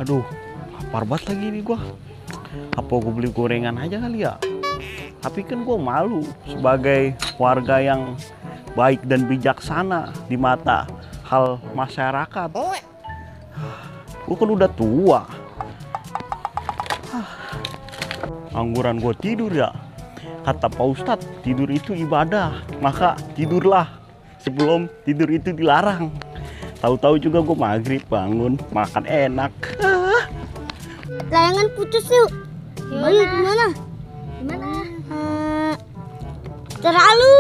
Aduh, lapar banget lagi nih gua. Apa gue beli gorengan aja kali ya? Tapi kan gue malu sebagai warga yang baik dan bijaksana di mata hal masyarakat. Gue kan udah tua. Angguran gue tidur ya. Kata Pak Ustadz, tidur itu ibadah. Maka tidurlah sebelum tidur itu dilarang. Tahu-tahu juga gue maghrib bangun, makan enak. Layangan putus yuk. Ayo gimana? Gimana? Terlalu.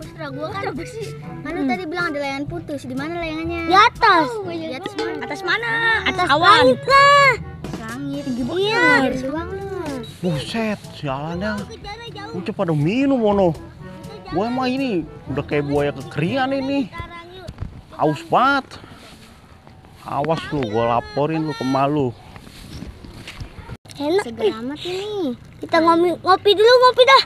Terserah gua kan. Kan lu tadi bilang ada layangan putus. Di mana layangannya? Di atas. Oh, di atas mana? Atas mana? Atas awan. Langit lah. Langit. Iya. Buset, sialannya. Gue pada minum mono. Gue emang ini udah kayak buaya kekeringan ini. Haus banget. Awas lu, gue laporin lu ke malu. Enak amat ini. Kita ngopi dulu, ngopi dah.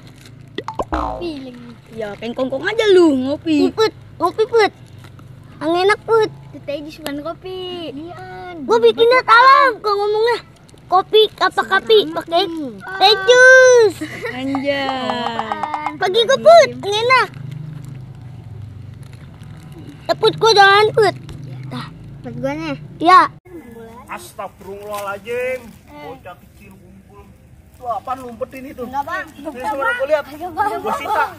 Ngopi lagi. Ya, pengen kongkong aja lu ngopi. Ngopi put. Ang enak put. Kita bukan kopi. Gua bikinnya talam kok ngomongnya. Kopi apa kapi pakai teh jus. Anjay. Pagi gua put, ang enak. Put gua jangan put. Dah, put gua nih. Ya. Astagfirullahaladzim. Bocah kecil kumpul. Tuh apaan lumpetin itu? Enggak bang. Ini suara gue lihat.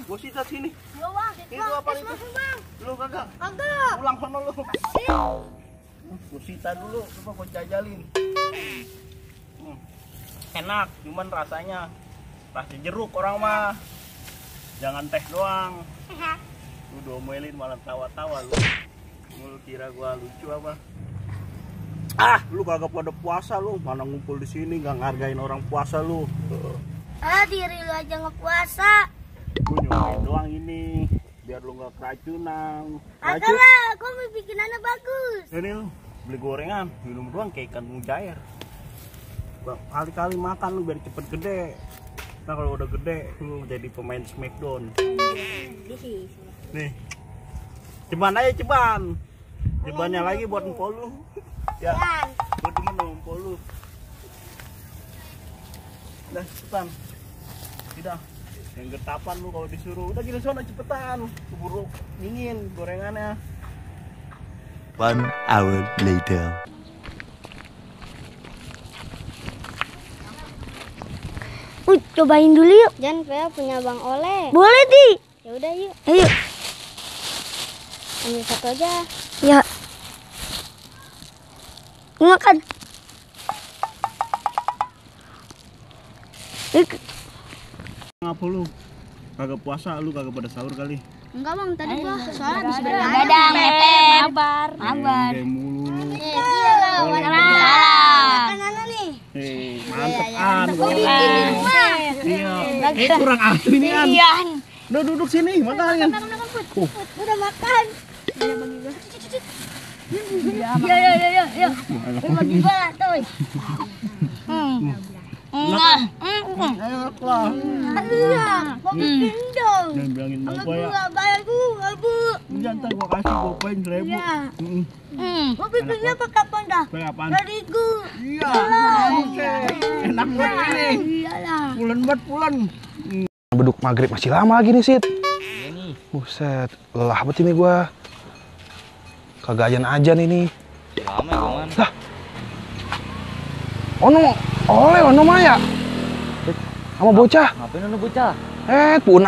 Gue sita sini. Yo bang. Itu apa itu? Lu kagak? Kagak. Pulang sana lu. Gue sita dulu, coba gue jajalin. Enak, cuman rasanya rasa jeruk orang mah. Jangan teh doang. Lu domelin malah tawa-tawa lu. Lu kira gua lucu apa? Lu kagak pada puasa lu, mana ngumpul di sini nggak ngargain orang puasa lu. Diri lu aja ngepuasa. Gue nyobain doang ini, biar lu nggak keracunan. Agak lah, gua mau bikinannya bagus. Ini lu beli gorengan, minum doang kayak ikan mujair. Kali-kali makan lu biar cepet gede. Nah kalau udah gede, lu jadi pemain Smackdown. Nih, ceban aja ceban. Cebannya lagi buat empol lu. Ya, buat temen dong empol lu. Udah cepetan. Tidak, yang getapan lu kalau disuruh. Udah gini sono cepetan. Keburu dingin gorengannya. 1 hour later. Cobain dulu yuk. Jan, punya Bang Oleh. Boleh di. Ya udah yuk. Ayo. Ambil satu aja. Ya. Makan. Ngapa lu? Kagak puasa lu, kagak pada sahur kali. Enggak bang, tadi gua soalnya habis Gadang, mabar. Iya lah, makanan nih. Mantep Bikin di rumah. Iya. Kurang asli nih an. Udah duduk sini, makan. Udah makan. Ya. Bagi bola tuh. Enak lah. Iya, mau bikin dong. Jangan bilangin bapak ya. Bayar gua, Bu. Jangan ntar gua kasih gopain 1.000. Iya. Mau bikinnya pakai apa dah? Kayak apaan? Dari gua. Iya. Enak banget ini. Iyalah. Pulen. Beduk maghrib masih lama lagi nih, Sid. Iya nih. Buset, lelah banget ini gua. Kagak ajan ini. Lama ya, Bang. Lah. Ono Maya. Sama bocah. Ngapain lu bocah? Pun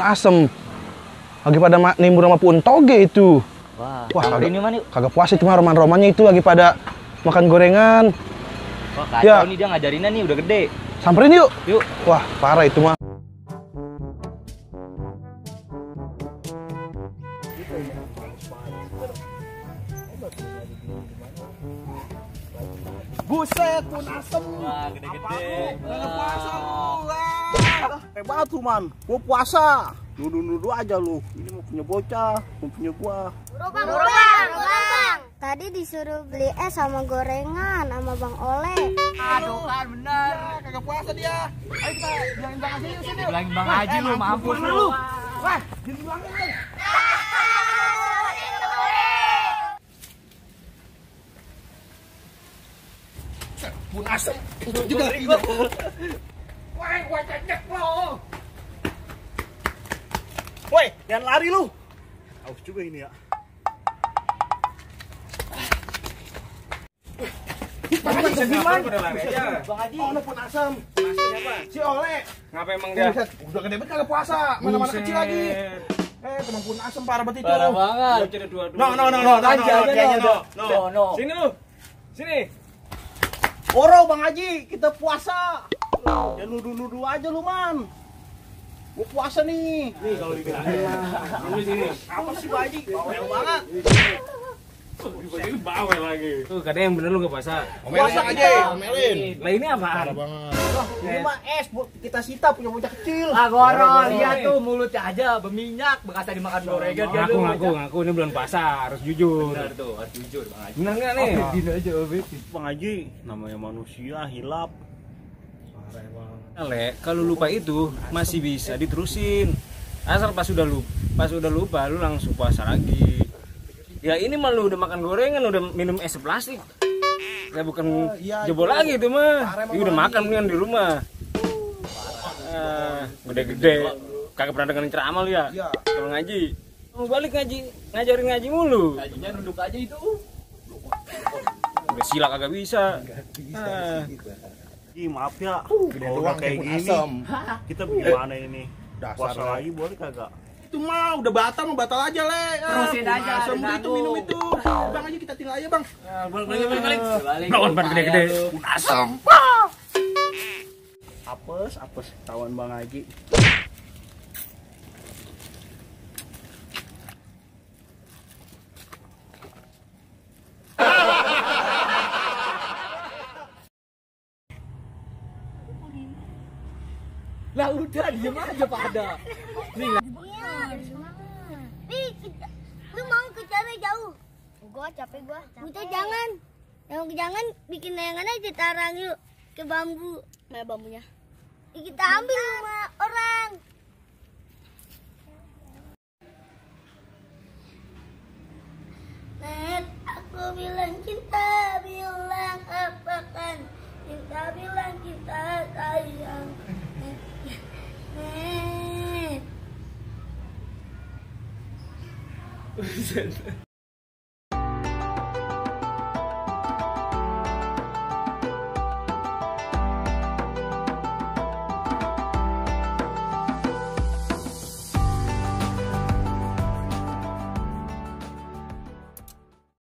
asem. Lagi pada nimbur sama pun toge itu. Wah, kagak puas itu mah roman-romannya itu lagi pada makan gorengan. Wah, kacau Ya. nih dia ngajarinnya nih udah gede. Samperin yuk. Yuk. Wah, parah itu mah. Buset, pun asem. Wah, gede-gede. Kagak puasa lu. Hebat tuh, Man. Gua puasa. Nuduh-nuduh aja lu. Ini mau punya bocah, mau punya gua. Bang. Tadi disuruh beli es sama gorengan sama Bang Oleh. Aduh kan benar. Kagak puasa dia. Ayo kita bilangin Bang Haji sini. Bilangin Bang Haji lu, mampus lu. Wah, dibilangin nih. pun asem. Juga. Woi, gua cecek lo. Woi, jangan lari lu. Aus juga ini ya. Bang Haji gimana? Udah lari aja. Bang Haji, ono pun asem. Masnya apa? Si Ole. Ngapa emang dia? Buset, udah gede banget kagak puasa. Mana-mana Buset. kecil lagi. Teman pun asem parah banget itu. Parah banget. Gua cedera dua-dua. No. Sini lu. Sini. Oro Bang Haji, kita puasa. Ya nuduh-nuduh aja lu, Man. Gua puasa nih. Nih kalau dibilang. Lu sini. Apa sih Bang Haji? Bawel banget. Ini bawel lagi. Tuh, kadang yang bener lu enggak puasa. Puasa aja, omelin. Lah ini apaan? Ini mah es buat kita sita punya bocah kecil. Goro, lihat tuh mulutnya aja berminyak bekas tadi makan gorengan. Ngaku ini bulan puasa, harus jujur. Benar tuh, harus jujur Bang Haji. Bener enggak nih? Gini aja, Obet. Bang Haji, namanya manusia hilap. Le, kalau lupa itu masih bisa diterusin. Asal pas udah lupa lu langsung puasa lagi. Ya ini mah lu udah makan gorengan, udah minum es plastik. Ya bukan jebol lagi itu mah. Ya udah makan mendingan di rumah. Gede-gede. Kagak pernah dengerin ceramah lu ya? Kalau ngaji. Kamu balik ngaji, ngajarin ngaji mulu. Ngajinya duduk aja itu. Udah sila kagak bisa. Ji, maaf ya. Kalau udah kayak gini, kita gimana ini? Puasa lagi boleh kagak? Itu mah udah batal aja Le. Terusin aja, Asem udah itu minum itu. Bang Haji kita tinggal aja Bang. Balik. Balik. Lawan ban gede-gede. Asem. Apes tawan Bang Haji. Lah udah diem aja pada. Nih, lu mau ke sana jauh? Gua capek gua. Udah jangan. Jangan bikin layangan aja tarang yuk ke bambu. Mana bambunya? Kita ambil rumah orang. Net, aku bilang cinta, bilang apa kan? Cinta bilang kita sayang. Net.